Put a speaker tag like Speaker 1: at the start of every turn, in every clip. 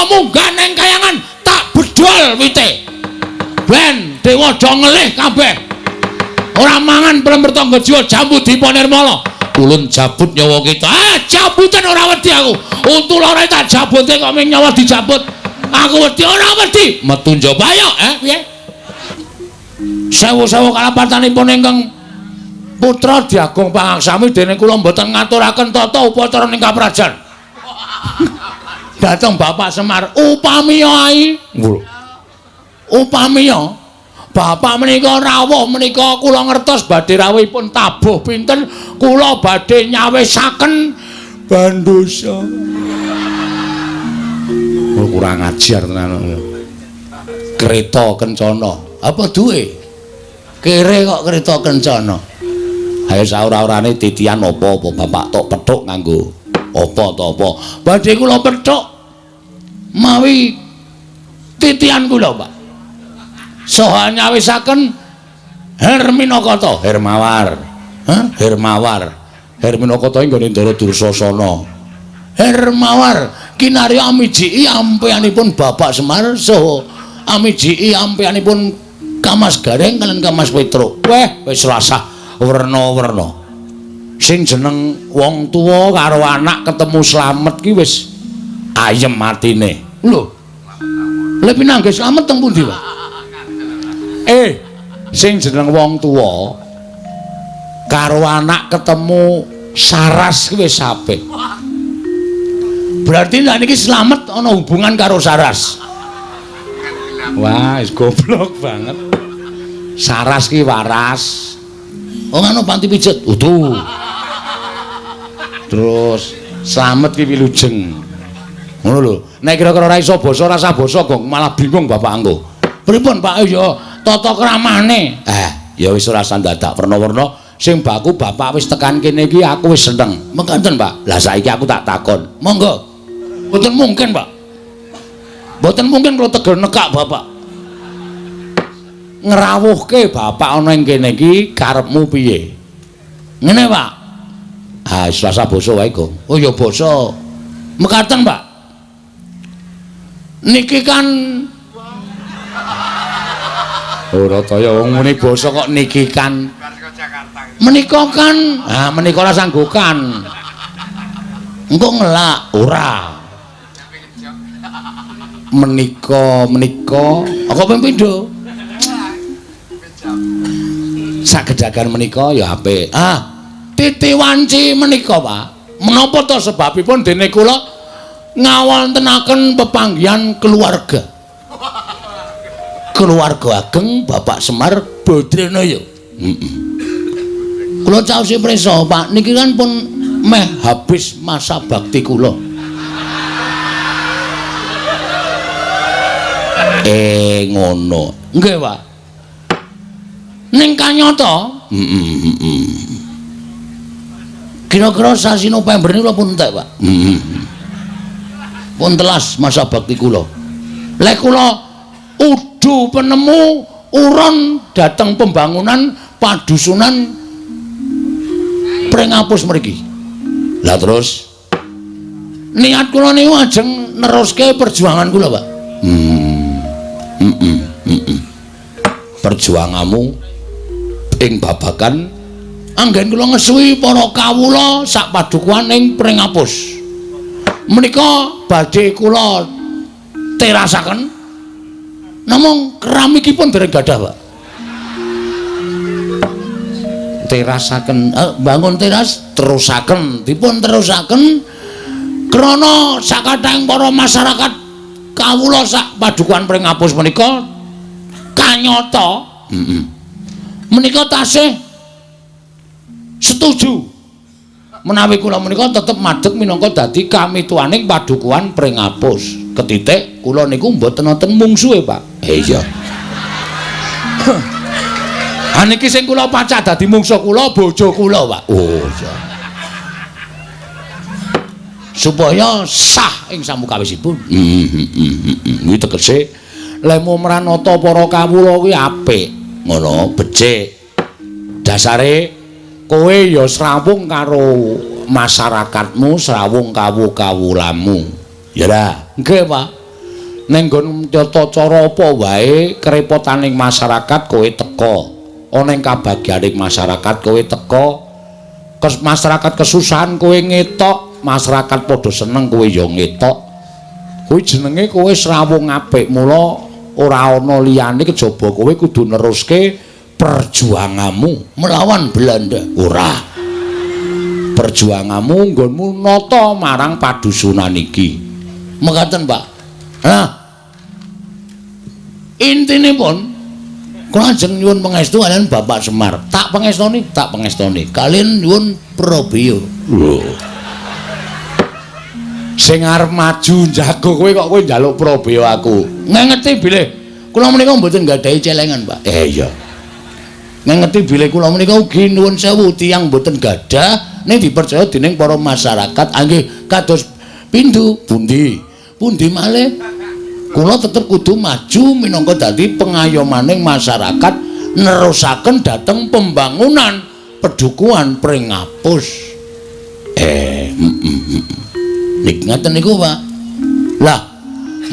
Speaker 1: Kula munggah nang kayangan tak bedol wite. Ben dewa do ngelih kabeh. Ora mangan plember tangga jiwa jambu dipa nirmala. Ulun jabut nyawa kita. Ah, jabutan ora wedi aku. Untu loro tak jabute kok ming nyawa dijabut. Aku wedi ora wedi. Metu njaba ayo, piye? Sewu-sewu kalapatanipun ingkang putra Diagung Pangaksami dene kula mboten ngaturaken tata upacara ing kaprajan. Dateng Bapak Semar upamiya ai. Upamiya Bapak menika rawuh menika kula ngertos badhe rawuhipun tabuh pinten kula badhe nyawisaken bandosa. Oh, kurang ajar tenan. Kereta kencana. Apa duwe? Kere kok kereta kencana. Ayo saura-urane titian apa-apa bapak tok petuk nganggo apa to apa. Badhe kula petuk mawi titian kula, Pak. Soha nyawisaken Herminakata, Hermawar. Hah? Hermawar. Herminakata nggone Ndara Dursasana. Hermawar kinarya amijiki ampeanipun Bapak Semar saha amijiki ampeanipun Kamas Gareng kalian Kamas Petruk. Weh, wis rasah werna-werna. Sing jeneng wong tuwa karo anak ketemu slamet ki wis ayem atine. Lho. Lha pinanggih slamet teng pundi, Pak? Sing jeneng wong tuwa karo anak ketemu saras ki wis apik. Berarti lha niki slamet ana hubungan karo saras. Wah, wis goblok banget. Saras ki waras. Oh ngono panti pijet. Utuh. Terus slamet ki wilujeng. Ngono lho. Nek kira-kira ora iso basa rasa basa kok malah bingung bapak engko. Pripun Pak? Ya tata kramane. Ya wis ora usah dadak werna-werna. Sing baku bapak wis tekan kene iki aku wis seneng. Mekaten, Pak. Lah saiki aku tak takon. Monggo. Mboten mungkin, Pak. Mboten mungkin kula tegel nekak bapak. Ngrawuhke bapak ana ing kene iki karepmu piye? Ngene, Pak. Ah, wis rasa basa wae, Gong. Oh ya basa. Mekaten, Pak. Niki kan ora kaya wong muni basa kok niki kan. Menika kan, ah menika ora sanggukan. Engko ngelak ora. Menika menika kok ping pindho? Sagedagan menika ya apik. Ah, titi wanci menika, Pak. Menapa to sebabipun dene kula ngawontenaken pepanggihan keluarga. Keluarga ageng Bapak Semar Badranaya. Heeh. Kula caosi prisa, Pak, niki kan pun meh habis masa bakti kula. Ngono. Nggih, Pak. Ning kanyata, heeh. Kira-kira sasi November niku kula pun entek, Pak. Heeh. Pun telas masa bakti kula. Lek kula udu penemu urun dateng pembangunan padusunan Pringapus mriki. Lah terus niat kula niku ajeng neruske perjuangan kula, Pak. Perjuanganmu ing babagan anggen kula ngesuwi para kawula sak padukuhan ing Pringapus. Menika badhe kula terasaken namung keramikipun dereng gadah, Pak. Terasaken, bangun teras terusaken, dipun terusaken krana sakathahing para masyarakat kawula sak padukuhan Pringapus menika kanyata menika tasih setuju menawi kula menika tetep madeg minangka dadi kamituwaning padukuhan Pringapus. Ketitik kula niku mboten wonten mungsuhe, Pak. Iya. Ha niki sing kula pacak dadi mungsuh kula bojo kula, Pak. Oh iya. Supaya sah ing samukawisipun. Kuwi tegese lemu mranata para kawula kuwi apik, ngono, becik. Dasare kowe ya srawung karo masyarakatmu, srawung kawu-kawulamu. Ya lah, nggih, Pak. Ning nggon tata cara apa wae kerepotaning masyarakat kowe teka. Ana ing kabagyaning masyarakat kowe teka. Masyarakat kesusahan kowe ngetok, masyarakat padha seneng kowe ya ngetok. Kuwi jenenge kowe srawung apik, mula ora ana liyane kejaba kowe kudu neruske perjuanganmu melawan Belanda. Ora. Perjuanganmu nggonmu nata marang padusunan iki. Mekaten, Pak. Nah, intinipun kula ajeng nyuwun pangestu kaliyan Bapak Semar. Tak pangestoni, tak pangestoni. Kaliyan nyuwun prabeya. Lho. Sing arep maju njago kowe kok kowe njaluk prabeya aku. Ngengeti bilih kula menika mboten nggadahi celengan, Pak. Iya. Ngengeti bilih kula menika ugi nuwun sewu tiyang mboten gadah ning dipercaya dening para masyarakat anggih kados pindhu pundi. Pundi malih kula tetep kudu maju minangka dadi pengayomaning masyarakat nerusaken dhateng pembangunan pedukuhan Pringapus. Nik ngaten niku, Pak. Lah,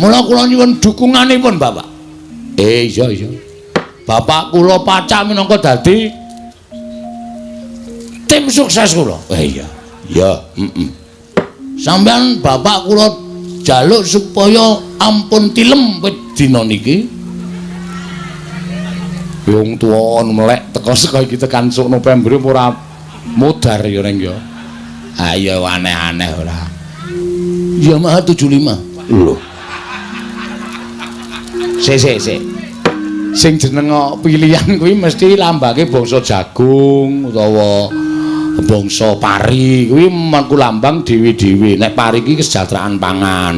Speaker 1: mula kula nyuwun dukunganipun, Bapak. Iya iya. Bapak kula pacak minangka dadi tim sukses kula. Iya. Ya, heeh. Sampeyan bapak kula jaluk supaya ampun tilem wit dina niki. Wong tuwa melek teko saka iki tekan sok November ora modar ya reng ya. Ayo aneh-aneh ora. Yamaha 75. Lho. Sik sik sik. Sing jeneng pilihan kuwi mesti lambake bangsa jagung utawa bangsa pari kuwi mengku lambang dhewe-dhewe. Nek pari iki kesejahteraan pangan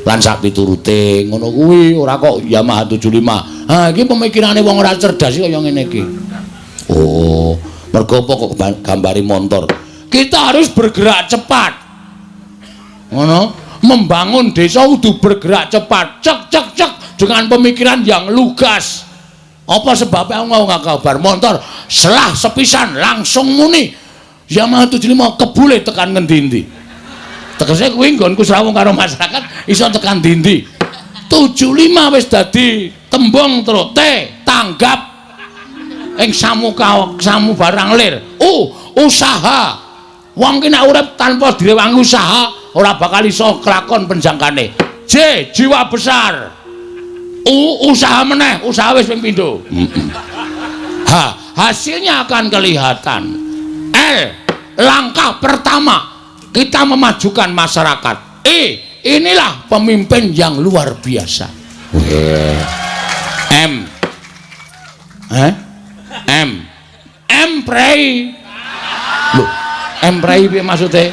Speaker 1: lan sak piturute ngono kuwi ora kok Yamaha 75. Ha iki pemikirane wong ora cerdas kaya ngene iki. Oh, mergo apa kok gambari montor? Kita harus bergerak cepat. Ngono, membangun desa kudu bergerak cepat. Cek cek cek dengan pemikiran yang lugas. Apa sebabnya aku mau kabar motor selah sepisan langsung muni Yamaha 75 kebule tekan ngendi-endi. Tegese kuwi nggonku srawung karo masyarakat iso tekan ndi-ndi. 75 wis dadi tembung terus T tanggap ing samuka samu barang lir. U usaha. Wong ki nek urip tanpa direwangi usaha ora bakal iso kelakon penjangkane. J jiwa besar. U usaha meneh, usaha wis ping pindho. H hasilnya akan kelihatan. L langkah pertama kita memajukan masyarakat. E inilah pemimpin yang luar biasa. M M M prei. Loh, M prei piye maksudnya?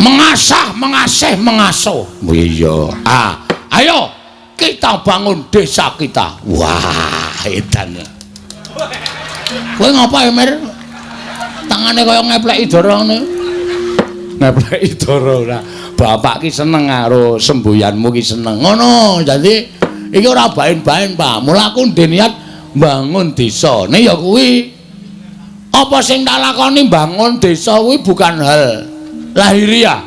Speaker 1: Mengasah, mengasih, mengasuh. Iya. Ah, ayo kita bangun desa kita. Wah, edan. Kowe ngapa Mir? Tangane kaya ngepleki dara ngene. Ngepleki dara ora. Bapak ki seneng karo semboyanmu ki seneng. Ngono, dadi iki ora baen-baen, Pak. Mula aku ndek niat bangun desa. Ne ya kuwi. Apa sing tak lakoni bangun desa kuwi bukan hal lahiriah.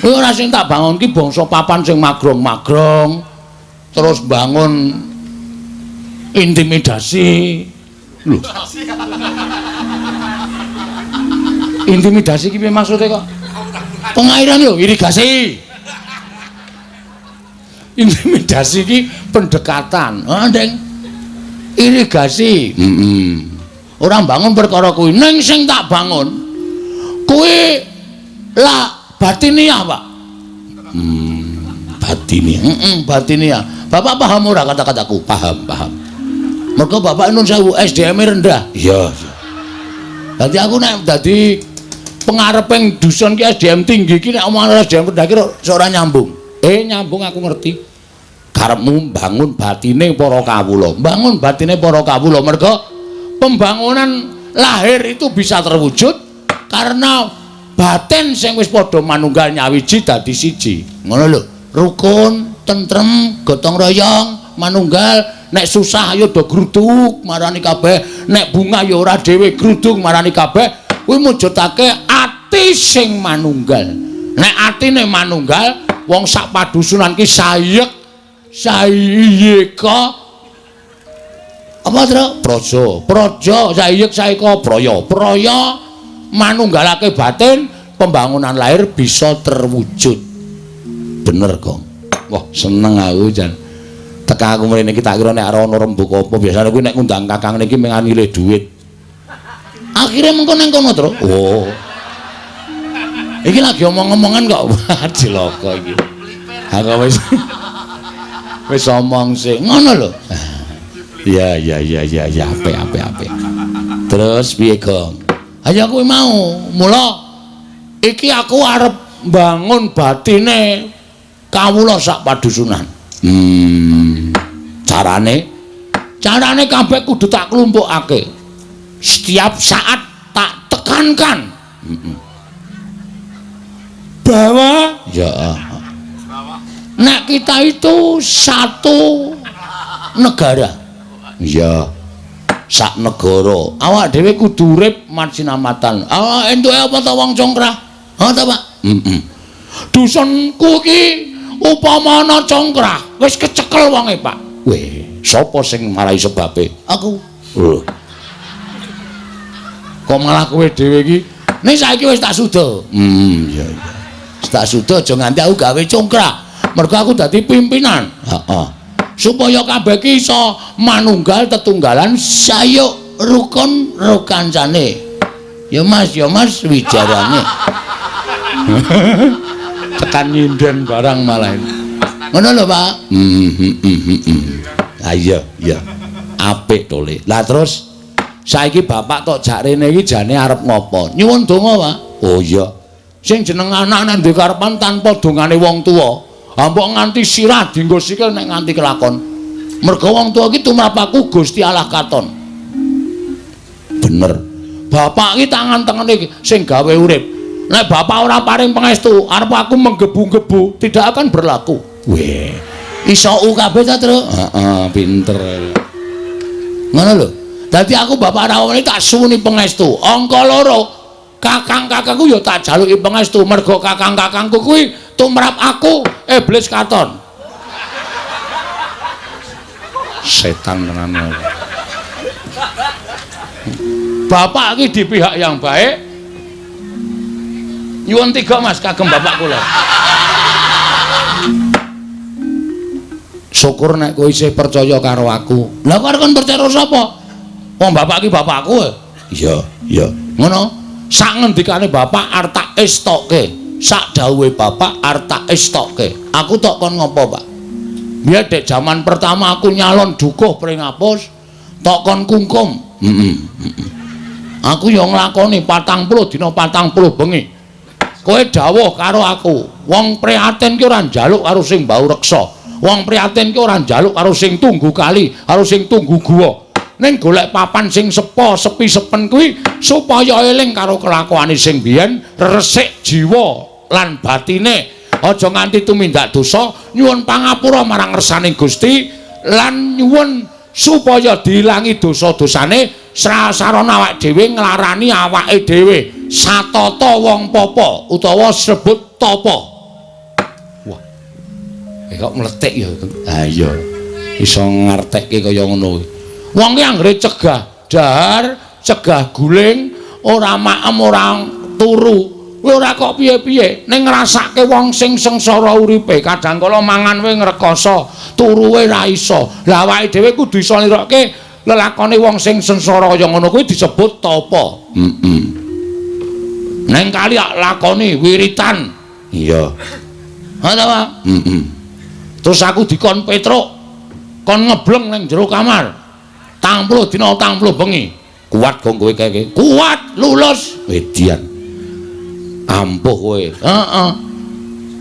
Speaker 1: Kuwi ora sing tak bangun ki bangsa papan sing magrong-magrong terus bangun intimidasi. Lho. Intimidasi ki piye maksude kok? Pengairan lho, irigasi. Intimidasi ki pendekatan. Ah, Deng. Irigasi. Ora bangun perkara kuwi. Ning sing tak bangun kuwi lah batiniah, Pak. Batiniah. Batiniah. Bapak paham ora kata-kataku? Paham, paham. Mergo bapak nun sewu SDM rendah. Iya, iya. Dadi aku nek dadi pengareping dusun ki SDM tinggi ki nek omongan SDM rendah ki ora nyambung. Nyambung aku ngerti. Karepmu bangun batine para kawula. Bangun batine para kawula mergo pembangunan lahir itu bisa terwujud karena batin sing wis padha manunggal nyawiji dadi siji. Ngono lho. Rukun, tentrem, gotong royong, manunggal. Nek susah ayo do gruduk marani kabeh, nek bunga ya ora dhewe gruduk marani kabeh. Kuwi mujudake ati sing manunggal. Nek atine manunggal, wong sak padusunan ki sayek sayeka apa, Tru? Praja. Praja sayek saeka praya. Praya manunggalake batin, pembangunan lahir bisa terwujud. Bener, Gong. Wah, seneng aku jan. Teka aku mrene iki tak kira nek arep ana rembug apa, biasane kuwi nek ngundang kakang niki mung ngilih dhuwit. Akhire mengko nang kono, Tru. Oh. Iki lagi omong-omongan kok. Cilaka iki. Aku wis wis omong sik. Ngono lho. Iya iya iya iya iya apik apik apik. Terus piye, Gong? Ayo kuwi mau. Mula iki aku arep mbangun batine kawula sak padusunan. Carane? Carane kabeh kudu tak klumpukake. Setiap saat tak tekankan. Bahwa ya nek kita itu satu negara. Iya. Sak negara. Awak dhewe kudu urip marsinamatan. Awak entuke apa ta wong congkrah? Ha ta, Pak? Heeh. Dusunku iki upama ana congkrah, wis kecekel wonge, Pak. Weh, sapa sing marai sebabe? Aku. Lho. Kok malah kowe dhewe iki? Ning saiki wis tak suda. Iya iya. Wis tak suda aja nganti aku gawe congkrah. Mergo aku dadi pimpinan. Heeh. Supaya kabeh iki iso manunggal tetunggalan sayuk rukun rukancane. Ya Mas, ya Mas wijarane. Tekan nyinden barang malah. Ngono lho, Pak. Ah iya, iya. Apik to, Le. Lah terus saiki bapak tok jak rene iki jane arep ngopo? Nyuwun donga, Pak. Oh iya. Sing jeneng anak nek duwe karepan tanpa dongane wong tuwa, mbok nganti sirah dienggo sikil nek nganti kelakon. Mergo wong tuwa iki tumrap aku Gusti Allah katon. Bener. Bapak iki tangan tengene sing gawe urip. Nek bapak ora paring pangestu, arep aku menggebu-gebu tidak akan berlaku. Weh. Iso u kabeh ta, Tru? Heeh, pinter. Ngono lho. Dadi aku bapak rawuh tak suwuni pangestu. Angka loro, kakang-kakangku ya tak jaluki pangestu mergo kakang-kakangku kuwi tumrap aku iblis katon. Setan tenan. Bapak iki di pihak yang baik. Nyuwun tiga Mas kagem bapak kula. Syukur nek kowe isih percaya karo aku. Lah kok arep kon percaya karo sapa? Wong bapak iki bapakku. Iya, iya. Ngono. Sak ngendikane bapak arep tak estoke. Sak dawuhe bapak arep tak estoke. Aku tok kon ngopo, Pak? Biyen dek jaman pertama aku nyalon dukuh Pringapus, tok kon kungkum. Heeh. Aku ya nglakoni 40 dina 40 bengi. Kowe dawuh karo aku, wong prihatin ki ora njaluk karo sing bau reksa. Wong prihatin ki ora njaluk karo sing tunggu kali, karo sing tunggu guwa. Ning golek papan sing sepo, sepi sepen kuwi supaya eling karo kelakuane sing biyen, resik jiwa lan batine. Aja nganti tumindak dosa, nyuwun pangapura marang ngersaning Gusti lan nyuwun supaya diilangi dosa-dosane. Srasarana awak dhewe nglarani awake dhewe satata wong papa utawa sebut tapa. Wah. Kok mletik ya. Ha iya. Iso ngartekke kaya ngono kuwi. Wong ki anggere cegah dahar, cegah guling, ora maem, ora turu. Kuwi ora kok piye-piye, ning ngrasake wong sing sengsara uripe, kadang kala mangan wae ngrekoso, turu wae ra iso. Lah awake dhewe kudu iso nirokke lelakone wong sing sengsara kaya ngono kuwi disebut tapa. Heeh. Neng kali lakoni wiritan. Iya. Ha ta, Pak? Heeh. Terus aku dikon Petruk, kon ngebleng ning jero kamar. 40 dina 40 bengi. Kuat gong kowe kae? Kuat, lulus. Edian. Ampuh kowe. Heeh.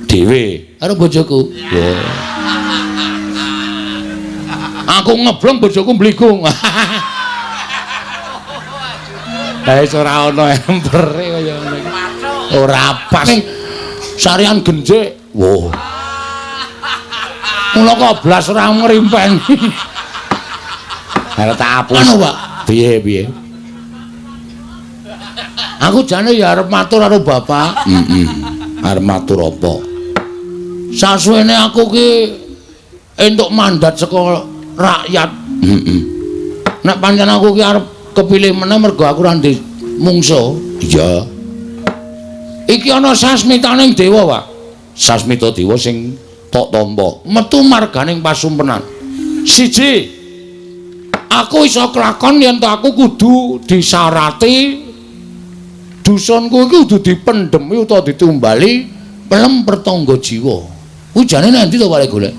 Speaker 1: Dhewe karo bojoku. Ya. Aku ngebleng bojoku mbligung. Lah wis ora ana empere kaya ngono iki. Ora pas. Ning sarian genjik. Wah. Mula kok blas ora ngrimpeni. Arep tak hapus. Anu, Pak. Piye piye? Aku jane ya arep matur karo bapak. Heeh. Arep matur apa? Sasuwene aku ki entuk mandat saka rakyat. Heeh. Nek pancen aku ki arep kepilih meneh mergo aku ora ndek mungsuh. Iya. Iki ana sasmitaning dewa, Pak. Sasmita dewa sing tok tampa metu marganing pasumpenan. Siji, aku iso kelakon yen to aku kudu disarati dusunku iki kudu dipendhemi utawa ditumbali pelem pertangga jiwa. Kuwi jane nang ndi to Pak golek?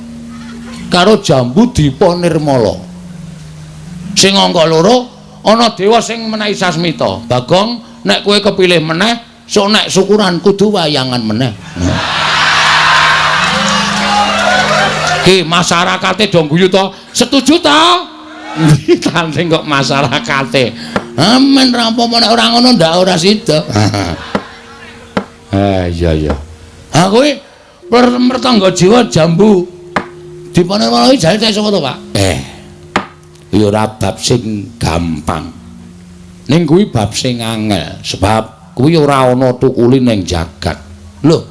Speaker 1: Karo jambu Dipa Nirmala. Sing angka loro ana dewa sing menehi sasmita. Bagong, nek kowe kepilih meneh, sok nek syukuran kudu wayangan meneh. Ki masyarakate do guyu to? Setuju to? Tanding kok masyarakate. Amen ra apa-apa nek ora ngono ndak ora sida. Ah iya iya. Ha kuwi pertangga jiwa jambu Dipa Nirmala iki jane sapa to, Pak? Ya ora bab sing gampang. Ning kuwi bab sing angel sebab kuwi ora ana tukule ning jagat. Lho.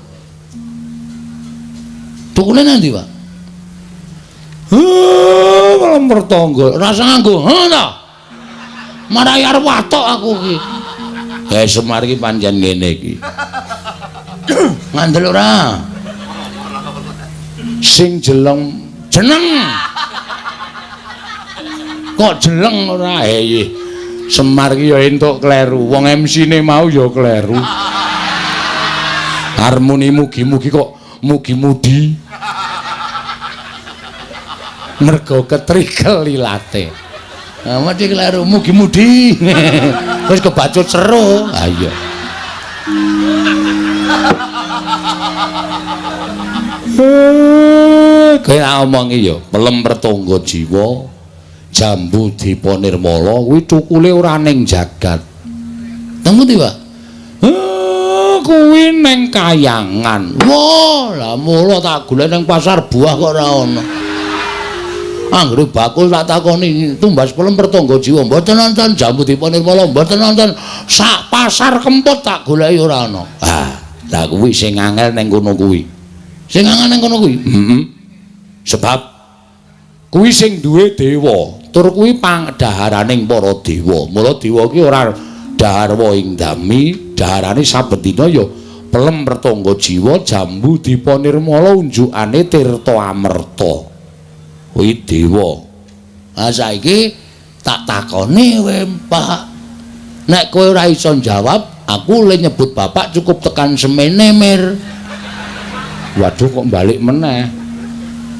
Speaker 1: Tukule nang ndi, Pak? Heh, pelem pertangga. Rasa nganggo, heh ta? Marai arep watok aku iki. Eh Semar iki pancen ngene iki. Ngandel ora? Sing jeleng jeneng. Kok jeleng ora? Eh Semar iki ya entuk kleru. Wong MC-ne mau ya kleru. Harmoni mugi-mugi kok mugi-mudi. Mergo ketrikel ilate. Nah, mesti kleru mugi-mudi. Wis kebacut seru. Ha iya. Kaya omongi ya, pelem pertangga jiwa jambu Dipa Nirmala kuwi tukule ora ning jagat. Nang pundi, Pak? Kuwi ning kayangan. Wah, lah mula tak golek ning pasar buah kok ora ana. Anggere bakul tak takoni tumbas pelem pertangga jiwa mboten nonton jambu Dipa Nirmala mboten nonton sak pasar Kempot tak goleki ora ana. Ah, lah kuwi sing angel ning kono kuwi. Sing angel ning kono kuwi. Heeh. Sebab kuwi sing duwe dewa, tur kuwi pangdaharaning para dewa. Mula dewa ki ora dahar ing dami, daharane saben dina ya pelem pertangga jiwa jambu Dipa Nirmala unjukane tirta amerta. Kuwi dewa. Ah saiki tak takoni kowe, Pak. Nek kowe ora iso jawab, aku le nyebut bapak cukup tekan semene, Mir. Waduh kok balik meneh.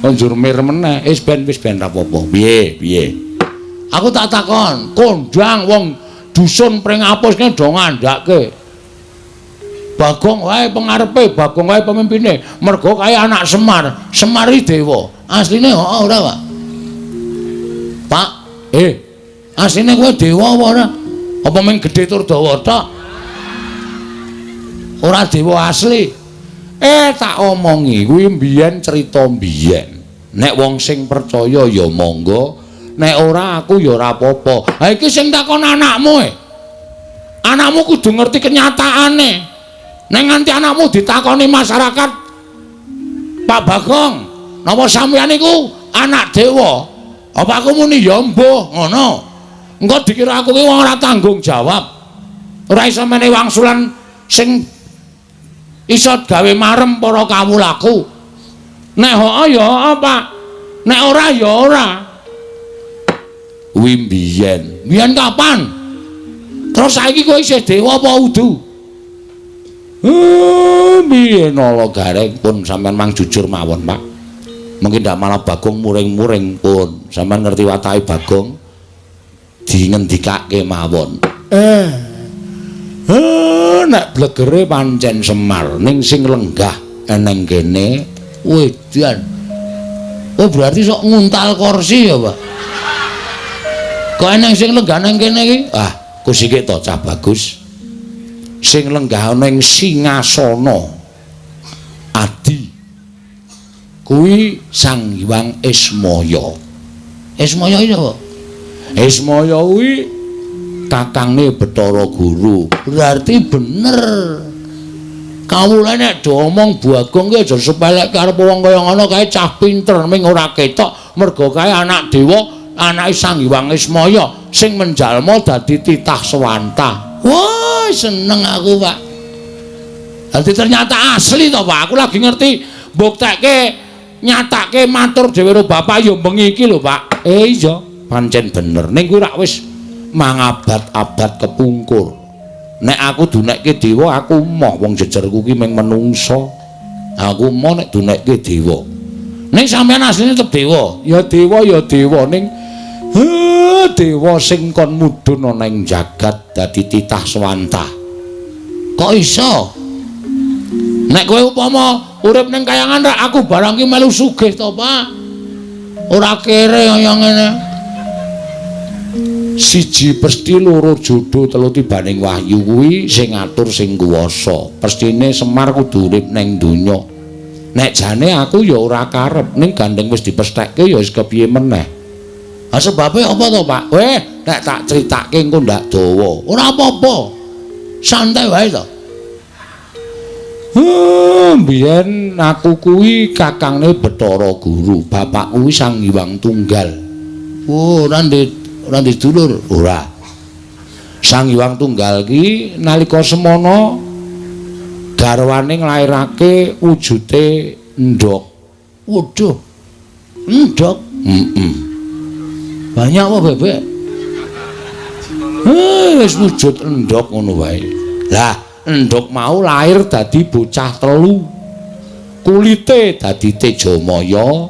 Speaker 1: Njur mir meneh. Wis ben ra apa-apa. Piye, piye? Aku tak takon, kondang wong dusun Pringapus ki do ngandhake. Bagong wae pengarepe, Bagong wae pemimpine. Mergo kae anak Semar, Semar iki dewa. Asline heeh ora, Pak? Pak, asline kowe dewa apa ora? Apa mung gedhe tur dawa tok? Ora dewa asli. Tak omongi kuwi mbiyen cerita mbiyen. Nek wong sing percaya ya monggo, nek ora aku ya ora apa-apa. Ha iki sing takon anakmu e. Anakmu kudu ngerti kenyataane. Nek nganti anakmu ditakoni masyarakat, Pak Bagong, napa sampeyan niku anak dewa? Apa aku muni ya mbuh ngono. Engko dikira aku ki wong ora tanggung jawab. Ora iso menehi wangsulan sing iso gawe marem para kawulaku. Nek heeh ya heeh, Pak. Nek ora ya ora. Kuwi mbiyen. Mbiyen kapan? Terus saiki kowe isih dewa apa udu? Mbiyen ala gareng pun sampean mang jujur mawon, Pak. Mungkin ndak malah Bagong muring-muring pun. Sampean ngerti watake Bagong dingendikake mawon. Nek blegere pancen Semar ning sing lenggah eneng kene wedan. Oh berarti sok nguntal kursi ya, Pak. Kok eneng sing lenggah nang kene iki? Ah, kusike to cah bagus. Sing lenggah ana ing singasana adi kuwi Sang Hyang Ismaya. Ismaya iki sapa? Ismaya kuwi kakangne Bathara Guru. Berarti bener. Kawula nek do omong Bagong ki aja sepelekke arep wong kaya ngono kae cah pinter ming ora ketok mergo kae anak dewa, anake Sang Hyang Ismaya sing menjalma dadi titah sewantah. Wah, seneng aku, Pak. Dadi ternyata asli to, Pak. Aku lagi ngerti mbuktekke nyatake matur dhewe karo bapak ya bengi iki lho, Pak. Iya, pancen bener. Ning kuwi rak wis mangabad-abad kepungkur. Nek aku dunekke dewa, aku moh wong jejerku ki mung menungsa. Aku moh nek dunekke dewa. Ning sampeyan asline tetep dewa. Ya dewa ya dewa ning dewa sing kon mudhun ana ing jagat dadi titah swantah. Kok iso? Nek kowe upama urip ning kayangan rak aku barang ki melu sugih to, Pak. Ora kere kaya ngene. Siji pesti loro jodo telu tibaning wahyu kuwi sing ngatur sing kuwasa. Pestine Semar kudu urip ning donya. Nek jane aku ya ora karep, ning gandeng wis dipesthekke ya wis kepiye meneh. Ha sebabe apa to, Pak? Weh, nek tak critake engko ndak dawa. Ora apa-apa. Santai wae to. Biyen aku kuwi kakangne Bathara Guru, bapak kuwi Sang Hyang Tunggal. Oh, ora ndek dulur? Ora. Sang Hyang Tunggal ki nalika semana garwane nglairake wujute endhog. Waduh. Endhog? Heeh. Banyak apa bebek? Wis wujud endhog ngono wae. Lah, endhog mau lahir dadi bocah telu. Kulite dadi Tejamaya,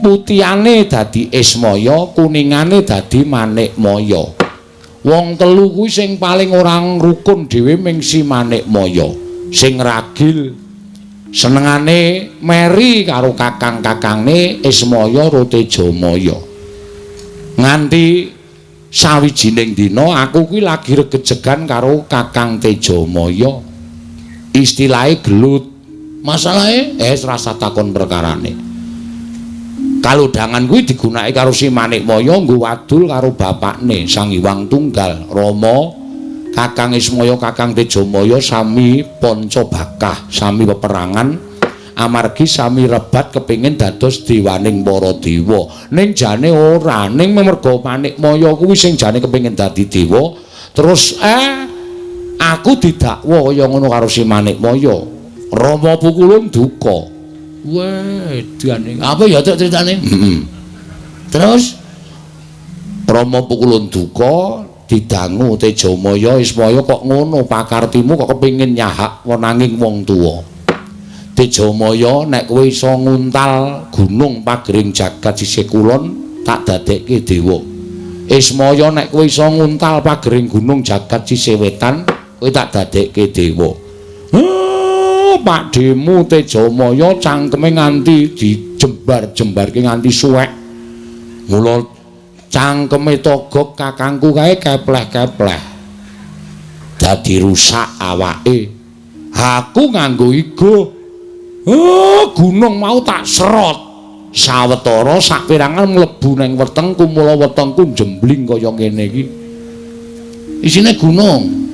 Speaker 1: putihane dadi Ismaya, kuningane dadi Manikmaya. Wong telu kuwi sing paling ora rukun dhewe ming si Manikmaya, sing ragil senengane meri karo kakang-kakangne Ismaya ro Tejamaya. Nganti sawijining dina aku kuwi lagi regejegan karo Kakang Tejamaya. Istilahe gelut. Masalahe rasa takon perkarane. Kalodhangan kuwi digunakake karo si Manikmaya nggo wadul karo bapakne Sang Hyang Tunggal Rama. Kakang Ismaya Kakang Tejamaya sami panca bakah, sami peperangan amargi sami rebat kepingin dados dewaning para dewa. Ning jane ora, ning merga Manikmaya kuwi sing jane kepingin dadi dewa, terus aku didakwa kaya ngono karo si Manikmaya. Rama Pukulun duka. Weh, edane. Apa ya tok critane? Heeh. Terus Rama Pukulun duka didangu Tejamaya Ismaya kok ngono pakartimu kok kepingin nyahak wenanging wong tuwa. Tejamaya nek kowe iso nguntal gunung pagering jagat sisih kulon tak dadekke dewa. Ismaya nek kowe iso nguntal pagering gunung jagat sisih wetan kowe tak dadekke dewa. Pakdhemu Tejamaya cangkeme nganti dijembar-jembarke nganti suwek. Mula cangkeme Togog kakangku kae kepleh-kepleh. Dadi rusak awake. Aku nganggo igo. Oh, gunung mau tak serot. Sawetara saperangan mlebu ning wetengku, mula wetengku jembling kaya ngene iki. Isine gunung.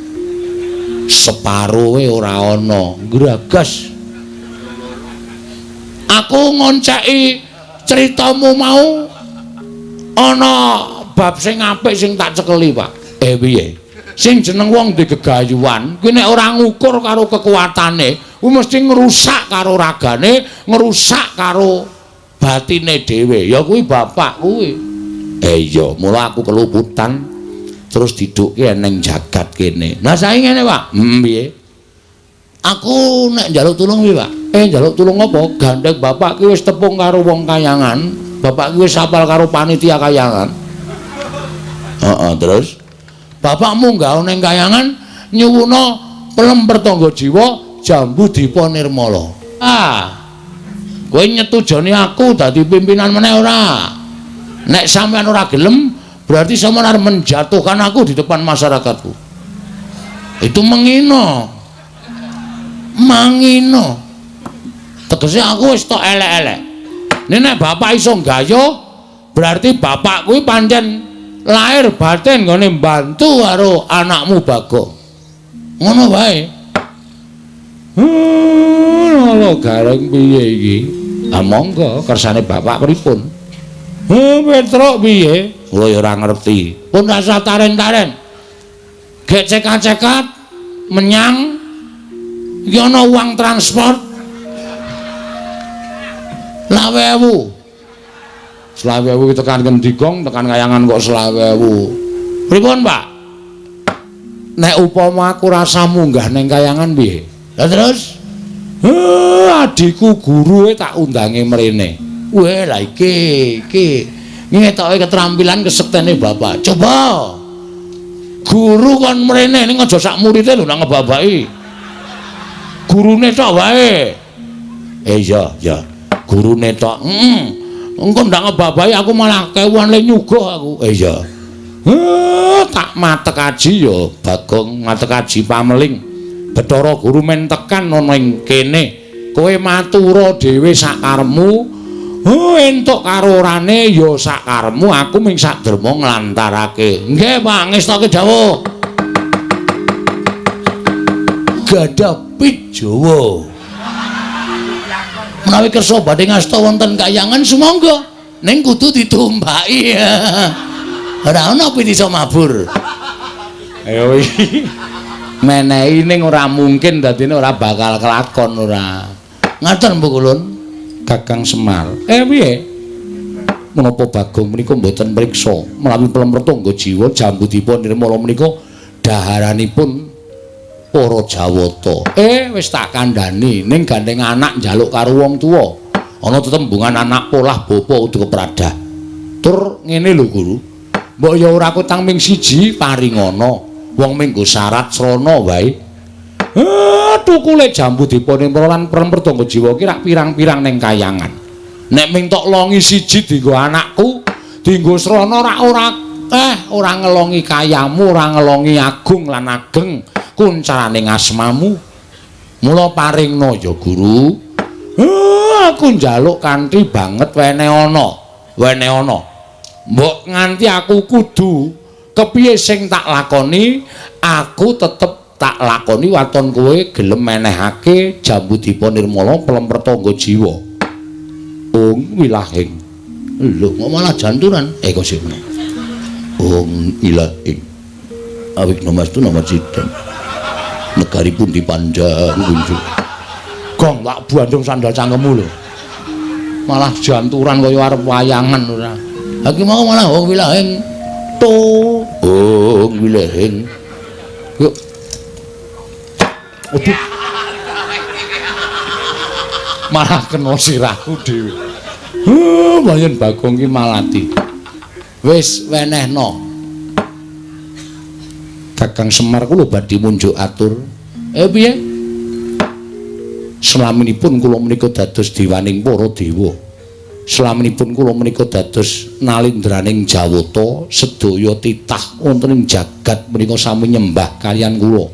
Speaker 1: Separoe ora ana, gragas. Aku ngonceki critamu mau ana bab sing apik sing tak cekeli, Pak. Piye? Sing jeneng wong di gegayuhan kuwi nek ora ngukur karo kekuatane, kuwi mesti ngrusak karo ragane, ngrusak karo batine dhewe. Ya kuwi bapak kuwi. Iya, mula aku keluputan terus didukke ning jagat kene. Lah saiki ngene, Pak. Piye? Aku nek njaluk tulung piye, Pak? Njaluk tulung apa? Gandeng bapak ki wis tepung karo wong kayangan, bapak ki wis apal karo panitia kayangan. Heeh, terus bapakmu nggawe ning kayangan nyuwuna pelem pertangga jiwa jambu dipa nirmala. Ah. Kowe nyetujoni aku dadi pimpinan meneh ora? Nek sampean ora gelem, berarti sampean arep menjatuhkan aku di depan masyarakatku. Itu mengino. Mangino. Tegese aku wis tok elek-elek. Nek bapak iso nggayuh, berarti bapak kuwi pancen Lahir batin nggone mbantu karo anakmu Bagong. Ngono wae. Lho Gareng piye iki? Ah monggo kersane bapak pripun? Petruk piye? Kula ya ora ngerti. Pun rasa taren-taren. Gek cekat-cekat menyang iki ana uang transport 20.000. 20.000 tekan ngendi Gong, tekan kayangan kok 20.000. Pripun, Pak? Nek upama aku rasa munggah ning kayangan piye? Lah terus? Adikku gurue tak undange mrene. Weh, lah iki iki ngetoke keterampilan kesektene bapak. Coba. Guru kon mrene ning aja sak murite lho nang ngebabaki. Gurune tok wae. Iya, iya. Gurune tok. Heeh. Engko ndak ngebabahi aku malah kewuan le nyuguh aku. Iya. Tak matek aji ya Bagong, matek aji pameling. Bathara Guru men tekan ana ing kene. Kowe matura dhewe sakaremu. Entuk karo orane ya sakaremu, aku ming saderma nglantarake. Nggih, Pak, ngestoke dawuh. Gadah pit Jawa. Menawi kersa badhe ngasta wonten kayangan sumangga, ning kudu ditumpaki. Ora ana pit iso mabur. Ayo iki. Menehi ning ora mungkin dadine ora bakal kelakon ora. Ngaten Bu Kulun. Kakang Semar. Piye? Menapa Bagong menika mboten mriksa menawi Plemretangga Jiwa Jambudipa Nirmala menika daharanipun para Jawata. Wis tak kandhani ning gandeng anak njaluk karo wong tuwa. Ana tetembungan anak polah bapa kudu kepradah. Tur ngene lho Guru. Mbok ya ora kutang ming siji paringana. Wong minggo syarat srana wae. Tukule Jambudipa Nirmala lan Plemretangga Jiwa ki rak pirang-pirang ning kayangan. Nek ming tok longi siji dienggo anakku, dienggo srana rak ora ora ngelongi kayamu, ora ngelongi agung lan ageng kuncarane asmamu. Mula paringna ya Guru. Aku njaluk kanthi banget wene ana. Wene ana. Mbok nganti aku kudu kepiye sing tak lakoni, aku tetep tak lakoni waton kowe gelem menehake Jambudipa Nirmala Plemretangga Jiwa. Ung wilahing. Lho kok malah janturan? Kok sing meneh. Ung ilahing. Awik namastu namacidam. Negari pundi panjang kunjung. Gong tak bandung sandal cangkemmu lho. Malah janturan kaya arep wayangan ora. Ha ki mau malah ung wilahing. To ung wilahing. Yuk. Aduh. Malah kena sirahku dhewe. Bayan Bagong ki malati. Wis wenehno. Kakang Semar kula badhe munjuk atur. Piye? Selaminipun kula menika dados dewaning para dewa. Selaminipun kula menika dados nalindraning Jawata, sedaya titah wonten ing jagat menika sami nyembah kaliyan kula.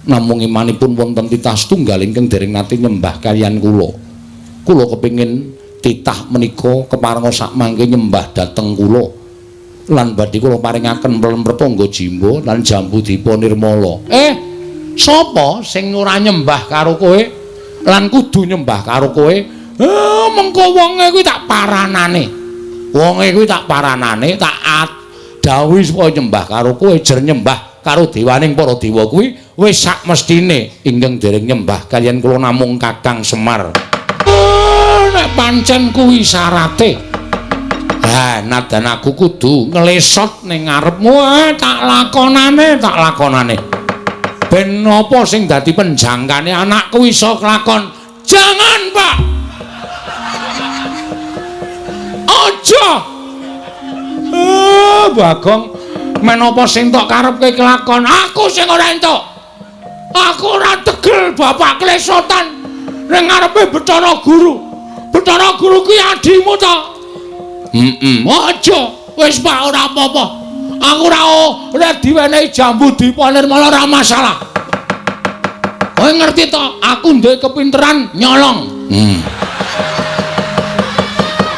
Speaker 1: Namung imanipun wonten titah setunggal ingkang dereng nate nyembah kaliyan kula. Kula kepingin titah menika keparenga sakmangke nyembah dhateng kula. Lan badhe kula paringaken Plemretangga Jimba lan Jambudipa Nirmala. Sapa sing ora nyembah karo kowe lan kudu nyembah karo kowe? Mengko wonge kuwi tak paranane. Wonge kuwi tak paranane, tak dawuhi supaya nyembah karo kowe, jer nyembah karo dewaning para dewa kuwi wis sak mestine ingkang dereng nyembah kaliyan kula namung Kakang Semar. Nek pancen kuwi syarate. Ha, nadan aku kudu nglesot ning ngarepmu, tak lakonane, tak lakonane. Ben apa sing dadi penjangkane anakku iso kelakon? Jangan, Pak. Aja. Bagong, men apa sing tok karepke kelakon? Aku sing ora entuk. Aku ora tegel bapak klesotan ning ngarepe Bathara Guru. Bathara Guru kuwi adimu to? Heeh. Aja. Wis Pak ora apa-apa. Aku ora diwenehi Jambudipa Nirmala ora masalah. Kowe ngerti to, aku duwe kepinteran nyolong.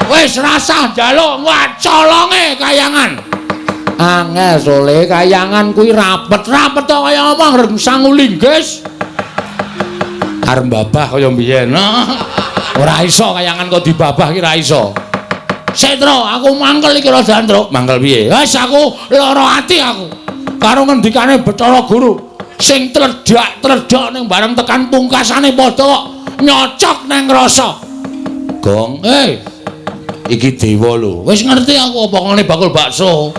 Speaker 1: Wis rasah njaluk wacolonge kayangan. Angel sole kayangan kuwi rapet-rapet to kaya apa ngreng sangu linggis. Arep babah kaya mbiyen. Ora iso kayangan kok dibabah ki ora iso. Setro, aku mangkel iki rada Truk. Mangkel piye? Wis aku lara ati aku. Karo ngendikane Bathara Guru sing tledak-tledok ning bareng tekan pungkasane padha kok nyocok nang rasa. Gong, iki dewa lho. Wis ngerti aku apa ngene bakul bakso.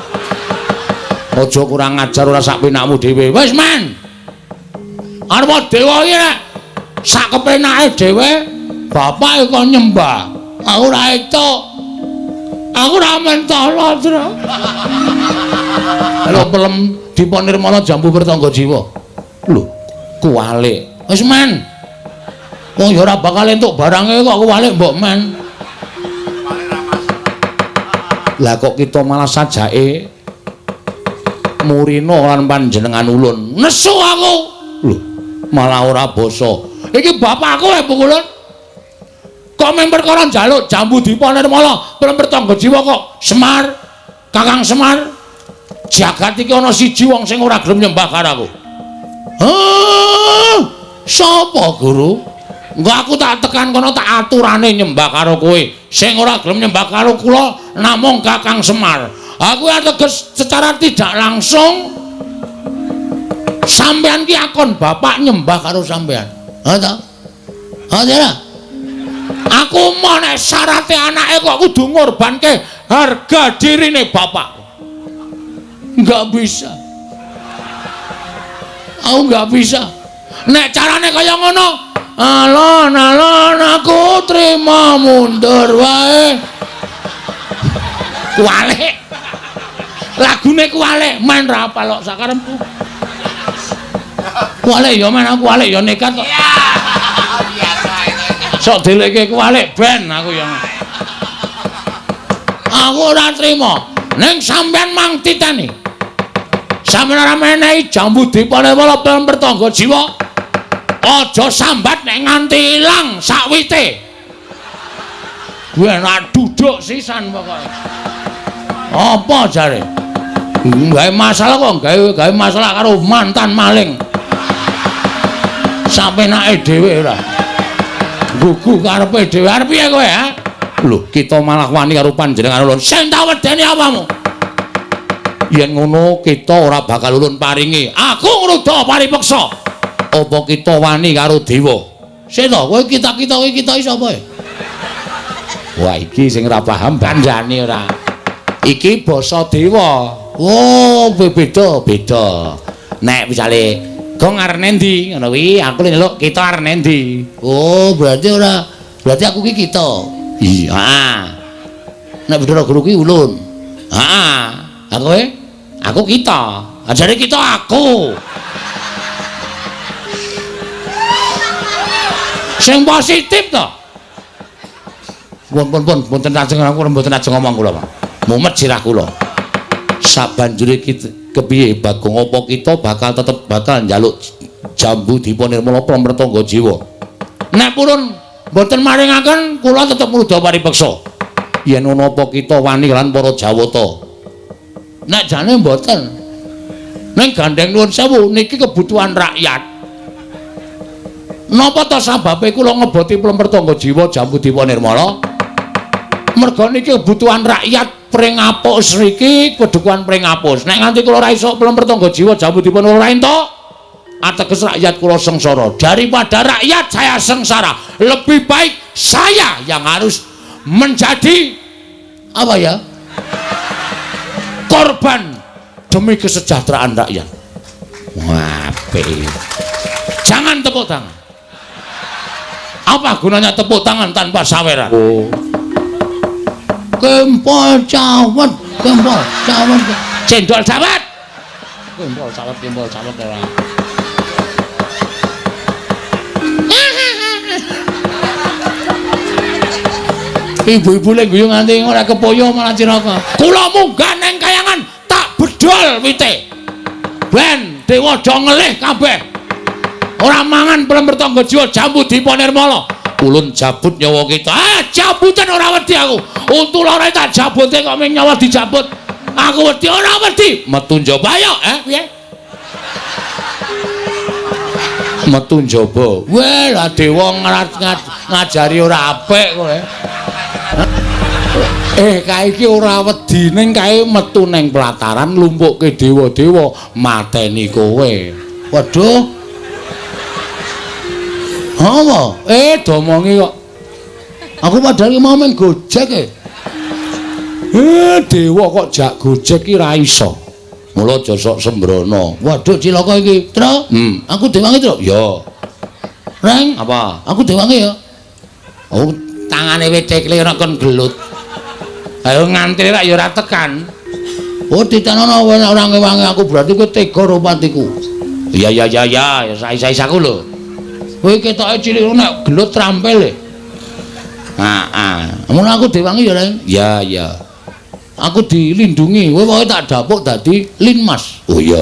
Speaker 1: Aja kurang ajar ora sak penakmu dhewe. Wis men. Arep dewa iki nek sak kepenake dhewe bapak kok nyembah. Aku ora entuk. Aku ora mentolo, Tru. Lho pelem Dipa Nirmala jambu pertangga jiwa. Lho, kuwalik. Wis men. Wong ya ora bakal entuk barange kok kuwalik mbok men. Lah kok kita malah sajake murina lan panjenengan ulun. Nesu aku. Lho, malah ora basa. Iki bapakku e pukulun. Kok mung perkara njaluk jambu Dipa Nirmala pelem pertangga jiwa kok Semar, Kakang Semar. Jagat iki ana siji wong sing ora gelem nyembah karo aku. Hah? Sapa, Guru? Engko aku tak tekan kono tak aturane nyembah karo kowe. Sing ora gelem nyembah karo kula namung Kakang Semar. Aku ateges secara tidak langsung sampean ki akon bapak nyembah karo sampean. Ha ta? Ha ta? Aku mau nek syarate anake kok kudu ngorbanke harga dirine bapak. Enggak bisa. Aku enggak bisa. Nek carane kaya ngono, alon-alon aku trima mundur wae. Kuwalik. Lagune kuwalik, men ra apal kok sakarepku. Kuwalik ya men aku kuwalik ya nekat kok. Sok delekke kuwalik ben aku ya. Aku ora trima. Ning sampean mang titeni. Sampeyan ora menehi jambu Dipa Nirmala pelem pertangga jiwa. Aja sambat nek nganti ilang sakwite. Kuwi enak duduk sisan pokoke. Apa jare? Gawe masalah kok gawe masalah karo mantan maling. Sapenake dhewe ora. Gugu karepe dhewe arep piye kowe ha? Lho, kita malah wani karo panjenengan ulun. Sing tak wedeni apamu? Yen ngono kita ora bakal ulun paringi. Aku ngruda paripeksa. Apa kita wani karo dewa? Seta, kowe kita-kita kowe kita iki sapa? Wah, iki sing ora paham bandane ora. Iki basa dewa. Oh, beda beda. Nek misale gong arep endi ngono kuwi, aku nyeluk kita arep endi. Oh, berarti ora, berarti aku ki kita. Iya, heeh. Nek Bathara Guru ki ulun. Heeh. Aku kowe? Aku kita. Ajare kita aku. Sing positif to. Pun pun pun mboten ajeng aku mboten ajeng ngomong kula, Pak. Mumet sirah kula. Sabanjure kita kepiye Bagong apa kita bakal tetep bakal njaluk jambu Dipa Nirmala Pramratangga jiwa. Nek purun mboten maringaken kula tetep ngruda paripeksa. Yen ana apa kita wani lan para Jawata. Nek jane mboten. Ning gandeng nuwun sewu niki kebutuhan rakyat. Napa ta sababe kula ngeboti Plempertangga jiwa jambu Dipa Nirmala? Merga niki kebutuhan rakyat Pringapus niki kedukuhan Pringapus. Nek nganti kula ora iso Plempertangga jiwa jambu Dipa Nirmala ora entuk, ateges rakyat kula sengsara. Daripada rakyat saya sengsara, lebih baik saya yang harus menjadi apa ya? Korban demi kesejahteraan rakyat. Wah, jangan tepuk tangan. Apa gunanya tepuk tangan tanpa saweran? Oh. Kempol cawet, kempol cawet, cendol cawet. Kempol cawet, kempol cawet ora. Ibu-ibu lek guyu nganti ora kepoyo malah cilaka. Kula munggah neng kayangan tak bedol wite. Ben dewa do ngelih kabeh. Ora mangan Plempertangga jiwa jambu Dipa Nirmala. Ulun jabut nyawa kita. Ah, jabutan ora wedi aku. Untu loro tak jabute kok ming nyawa dijabut. Aku wedi ora wedi. Metu njaba ayo, piye? Metu njaba. Weh, lah dewa ngajari ora apik kowe. Kae iki ora wedi ning kae metu ning pelataran lumpukke dewa-dewa mateni kowe. Waduh. Apa? Domongi kok. Aku padahal mau main Gojek e. Dewa kok jak Gojek ki ra iso. Mula aja sok sembrono. Waduh cilaka iki. Tru. Aku dewangi, Tru. Ya. Reng, apa? Aku dewangi ya. Oh, tangane wit-tekle ora kon gelut. Ayo ngantri rak ya ora tekan. Oh, ditanono ora ngewangi aku berarti kowe tega karo patiku. Iya ya ya ya, sais-saisaku lho. Kowe ketoke cilik nek gelut trampil e. Heeh. Mun aku dewangi ya, Reng. Ya ya. Aku dilindungi, kowe pokoke tak dapuk dadi Linmas. Oh iya.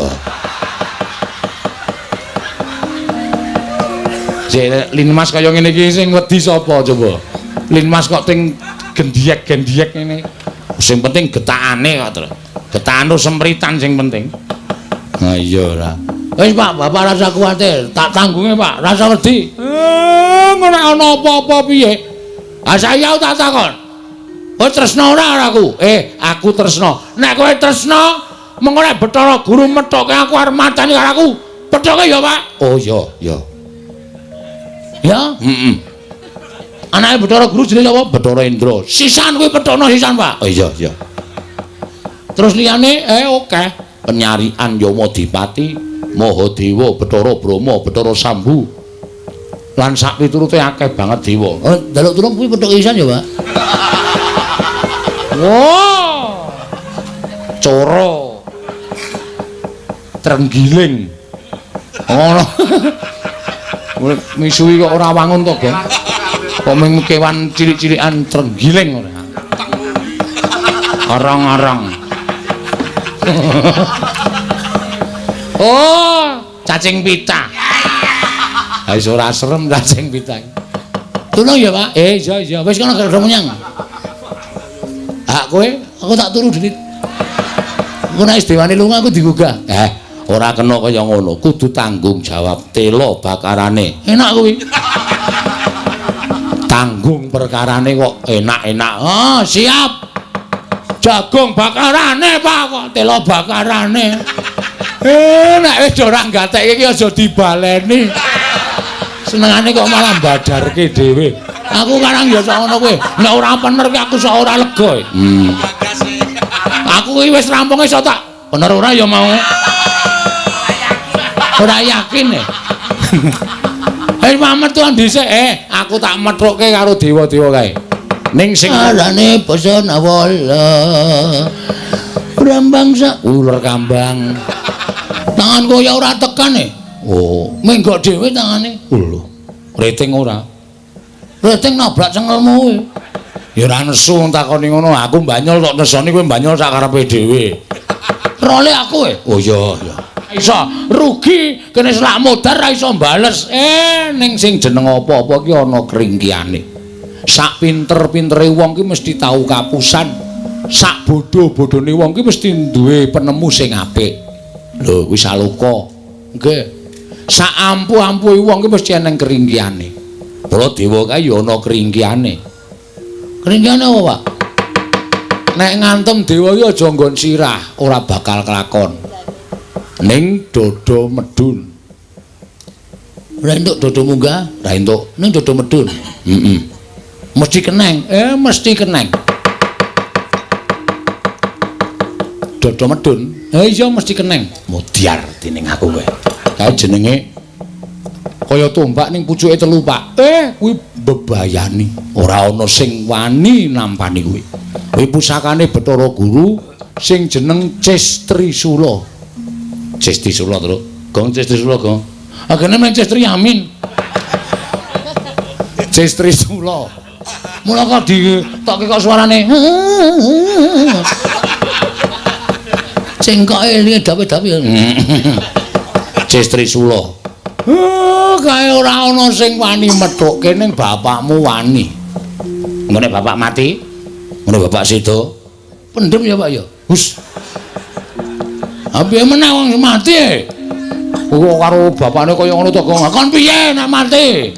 Speaker 1: Sik Linmas kaya ngene iki sing wedi sapa coba? Linmas kok ting gendiyek-gendiyek ngene. Sing penting getakane kok, Tru. Getakan sempritan sing penting. Ha iya ora. Wis Pak, Bapak rasa kuwatir, tak tanggunge Pak, rasa wedi. Ngono ana apa-apa piye? Ah saya tak takon. Kowe tresna ora aku? Aku tresna. Nek kowe tresna, mengko nek Bathara Guru methoke aku arep mateni karo aku. Pethoke ya, Pak. Oh iya, iya. Ya? Heeh. Anake Bathara Guru jenenge sapa? Bathara Indra. Sisan kuwi pethono sisan, Pak. Oh iya, iya. Terus liyane oke. Penyarian Yamadipati, Mahadewa, Bathara Brahma, Bathara Sambu. Lan sak piturute akeh banget dewa. Oh, njaluk tulung kuwi pethoke sisan ya, Pak. Wah. Coro. Trenggiling. Ngono. Misuwi kok ora wangun to, Gong. Kok mung kewan cilik-cilikan trenggiling ora. Arang-arang. Oh, cacing pita. Ha wis ora serem cacing pita. Tulung ya, Pak. Iya iya, wis kono gak menyang. Hak kowe, aku tak turu dhewe. Engko nek wis dewane lunga aku digugah. Ora kena kaya ngono, kudu tanggung jawab tela bakarane. Enak kuwi. Tanggung perkarane kok enak-enak. Oh, siap. Jagung bakarane, Pak, kok tela bakarane. Nek wis ora gatekke iki aja dibaleni. Senengane kok malah badarke dhewe. Aku karang ya sak ngono kuwi. Nek ora pener ki aku sak ora lega. Aku iki wis rampung iso tak bener ora ya mau. Ora yakin e. Mamet tuan dhisik. Aku tak methukke karo dewa-dewa kae. Ning sing arane basa Nawala. Brambang sak uler kambang. Tangan kaya ora tekan e. Oh, menggok dhewe tangane. Lho, rating ora. Rating nabrak cengelmu kuwi. Ya ora nesu takoni ngono, aku banyol tok nesoni kowe banyol sak karepe dhewe. Role aku e. Oh iya, iya. Iso rugi kene selak modar ra iso bales. Ning sing jeneng apa-apa ki ana kringkiane. Sak pinter-pintere wong ki mesti tau kapusan. Sak bodho-bodhone wong ki mesti duwe penemu sing apik. Lho, kuwi saloka. Nggih. Sak ampuh-ampuhe wong ki mesti eneng keringkiane. Para dewa kae ya ana keringkiane. Keringkiane apa, Pak? Nek ngantem dewa ki aja nggon sirah, ora bakal kelakon. Ning dodo medun. Ora entuk dodo munggah, ora entuk. Ning dodo medun. Heeh. Mesti keneng. Mesti keneng. Dodo medun. Iya mesti keneng. Mudyar dening aku kowe. Kae jenenge kaya tombak ning pucuke telu, Pak. Kuwi bebayani. Ora ana sing wani nampani kuwi. Kuwi pusakane Bathara Guru sing jeneng Cestrisula. Cestrisula, Tru. Gong Cestrisula, Gong. Agene men Cestri Amin. Cestrisula. Mula kok ditokke kok suarane. Cengkoke elinge dawe-dawe. Cestrisula. Kae ora ana sing wani methukke ning bapakmu wani. Engko nek bapak mati, ngono bapak sida. Pendem ya, Pak ya. Hus. Ha piye meneh wong mati e? Kok karo bapakne kaya ngono to, Gong. Kon piye nek mati?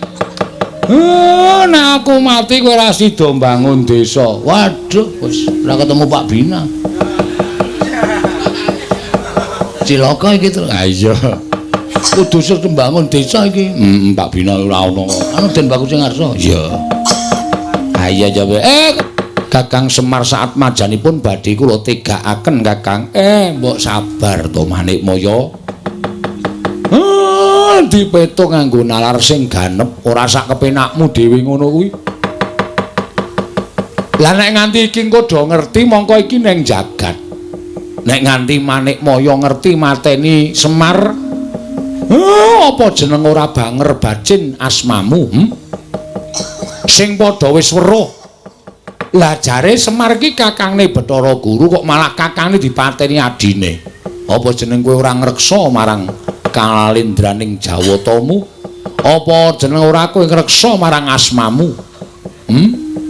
Speaker 1: Nek aku mati kowe ora sida mbangun desa. Waduh, wis ora ketemu Pak Bina. Cilaka iki to. Ha iya. Kudu sing mbangun desa iki. Heeh, Pak Bina ora ono. Anu Den Bagus sing ngarsa. Iya. Ha iya ya. Kakang Semar saat majanipun badhe kula tegakaken, Kakang. Mbok sabar to Manikmaya. Dipetung nganggo nalar sing ganep, ora sak kepenakmu dhewe ngono kuwi. Lah nek nganti iki engko do ngerti mongko iki ning jagat. Nek nganti Manikmaya ngerti mateni Semar, apa jeneng ora banger bacin asmamu? Sing padha wis weruh. Lah jare Semar iki kakangne Bathara Guru kok malah kakangne dipateni adine. Apa jeneng kowe ora ngreksa marang kalindraning Jawatamu? Apa jeneng ora kowe ngreksa marang asmamu?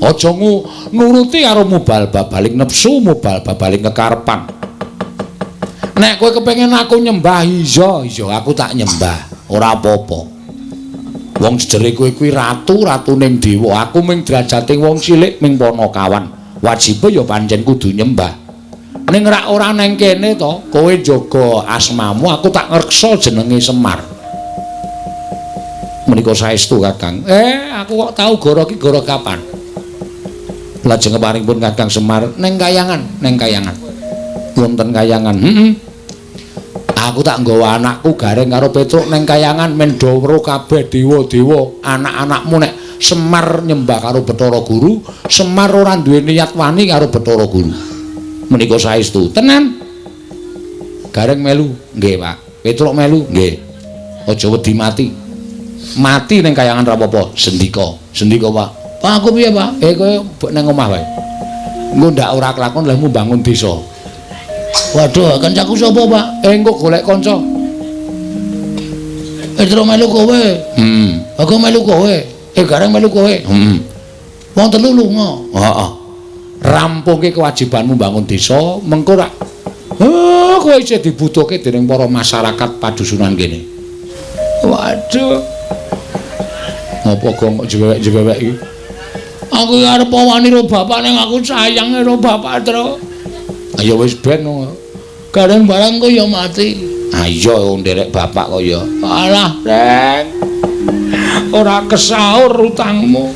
Speaker 1: Aja nuruti karo mubal babaling nepsu, mubal babaling kekarepan. Nek kowe kepengin aku nyembah, iya, iya aku tak nyembah, ora apa-apa. Wong jejere kowe kuwi ratu, ratuning dewa. Aku ming derajate wong cilik ming panakawan. Wajibe ya pancen kudu nyembah. Ning rak ora neng kene to, kowe njaga asmamu, aku tak ngreksa jenenge Semar. Menika saestu, Kakang. Aku kok tau goro iki goro kapan? Lajeng keparingipun Kakang Semar neng kayangan, neng kayangan. Wonten kayangan. Heeh. Aku tak nggawa anakku Gareng karo Petruk neng kayangan men do weruh kabeh dewa-dewa anak-anakmu nek Semar nyembah karo Bathara Guru, Semar ora duwe niat wani karo Bathara Guru. Menika saestu. Tenan. Gareng melu, nggih, Pak. Petruk melu, nggih. Aja wedi mati. Mati ning kayangan ra apa-apa, sendika. Sendika, Pak. Pak aku piye, Pak? Kowe nang omah wae. Engko ndak ora kelakon lehmu bangun desa. Waduh, kancaku sapa, Pak? Engko golek kanca. Petruk melu kowe. Heeh. Aku melu kowe. Gareng melu kowe. Heeh. Wong telu lunga. Heeh. Rampungke kewajibanmu bangun desa, mengko rak kowe isih dibutuhke dening para masyarakat padusunan kene. Waduh. Ngopo gong kok jewewek-jewewek iki? Aku arep wani karo bapak ning aku sayang karo bapak, Tru. Ayo wis ben. Gareng barang kok ya mati. Ayo wong nderek bapak kok ya. Alah, Reng. Ora kesaur utangmu.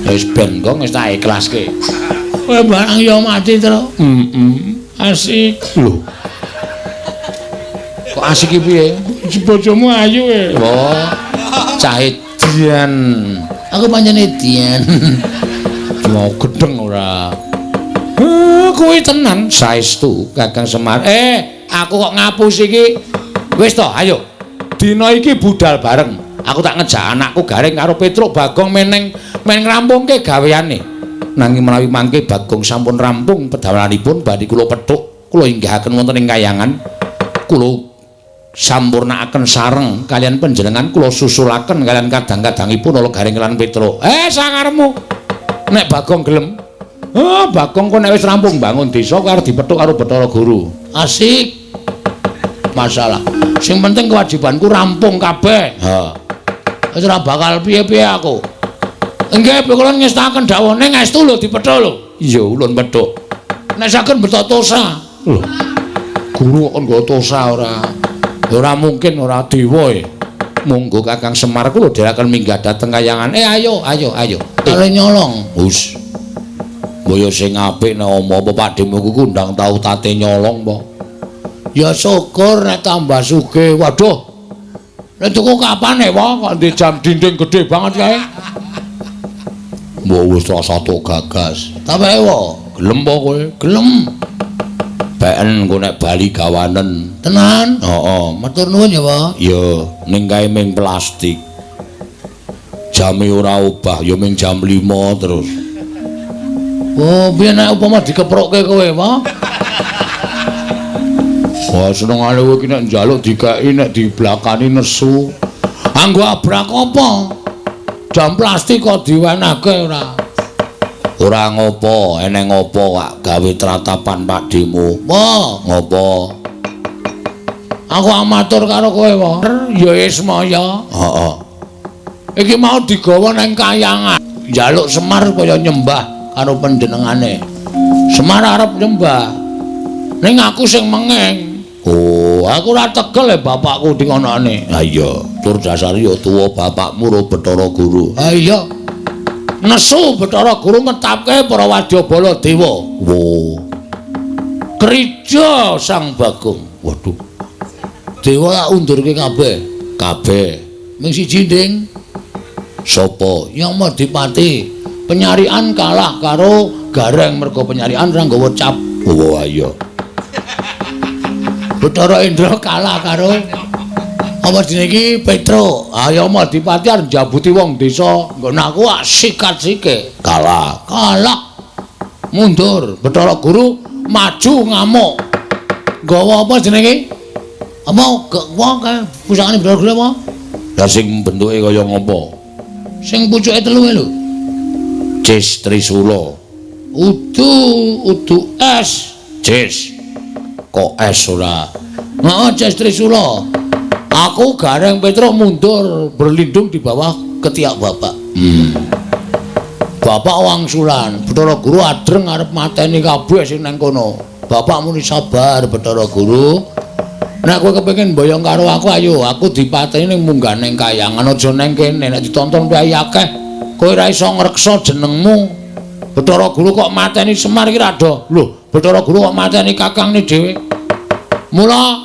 Speaker 1: Wis ben kok wis tak ikhlaske. Kowe barang ya mati, Tru. Heeh. Asik. Lho. Kok asik iki piye? Bojomu ayu e. Wah. Cah edian. Aku pancen edian. Mau gedeng ora. Kuwi tenan saestu Kakang Semar. Aku kok ngapus iki. Wis to, ayo. Dina iki budal bareng. Aku tak ngejak anakku Gareng karo Petruk Bagong meneng men ngrampungke gaweane. Nanging menawi mangke Bagong sampun rampung pedamelanipun badhe kula pethuk, kula inggihaken wonten ing kayangan. Kula sampurnakaken sareng kalian panjenengan, kula susulaken kalian kadang-kadangipun ala Gareng lan Petruk. Sakarepmu. Nek Bagong gelem. Bagong kok nek wis rampung bangun desa karo dipethuk karo Bathara Guru. Asik. Masalah. Sing penting kewajibanku rampung kabeh. Ha. Wis ora bakal piye-piye aku. Nggih, kula ngestaken dawuhne ngaestu lho dipethuk lho. Iya, ulun pethuk. Nek saged beto tosa. Lho. Guru kok nggo tosa ora? Ora mungkin ora dewa e. Monggo Kakang Semar kula dherekaken minggah dhateng kayangan. Ayo, ayo, ayo. Ale nyolong. Hus. Mbaya sing apik nek omong apa Pakdemu ku ndang tau tate nyolong apa? Ya syukur nek tambah sugih. Waduh. Nek tuku kapan e, Wong? Kok ndek jam dinding gede banget kae. Mbok wis rasa tok gagas. Ta wae, gelem apa kowe? Gelem. Beken engko nek bali gawanen. Tenan? Heeh, matur nuwun ya, Pak. Ya, ning kae ming plastik. Jame ora obah, ya ming jam 5 terus. Oh, piye nek upama dikeprokke kowe, Pak? Wah, senengane kowe iki nek njaluk dikeki, nek diblakani nesu. Anggo abrak apa? Jam plastik kok diwenehke ora? Ora ngopo, eneng ngopo kak gawe tratapan Pakdhemu. Wah, ngopo? Aku amatur karo kowe, wae. Ya Ismaya. Heeh. Iki mau digawa nang kayangan. Njaluk Semar kaya nyembah karo panjenengane. Semar arep nyembah. Ning aku sing mengeng. Oh, aku ora tegel e bapakku dingonone. Ha iya, tur dasare ya tuwa bapakmu ro Bathara Guru. Ha iya. Nesu Bathara Guru ngetapke para wadyabala dewa. Wo. Krija Sang Bagong. Waduh. Dewa tak undurke kabeh. Kabeh. Ming siji, Ding. Sapa? Yamadipati. Penyarian kalah karo Gareng mergo penyarian ora nggawa cap. Oh iya. Bathara Indra kalah karo apa jenenge iki Petruk. Ah Yamadipati arep njabuti wong desa. Nggon aku ak sikat sike. Kalah. Kalah. Mundur. Bathara Guru maju ngamuk. Nggawa apa jenenge iki? Apa wong kae pusakane Bathara Guru apa? Lah sing bentuke kaya ngopo? Sing pucuke telu lho. Cis Trisula. Udu udu es. Cis. Kok es ora? Heeh, Cis Trisula. Aku Gareng Petruk mundur berlindung di bawah ketiak bapak. Bapak wangsulan, Bathara Guru adreng arep mateni kabeh sing nang kono. Bapak muni sabar Bathara Guru. Nek kowe kepengin mboyong karo aku ayo, aku dipateni ning munggah ning kayangan aja ning kene, nek ditonton priyayi akeh kowe ora iso ngreksa jenengmu. Bathara Guru kok mateni Semar iki rada. Lho, Bathara Guru kok mateni kakangne dhewe. Mula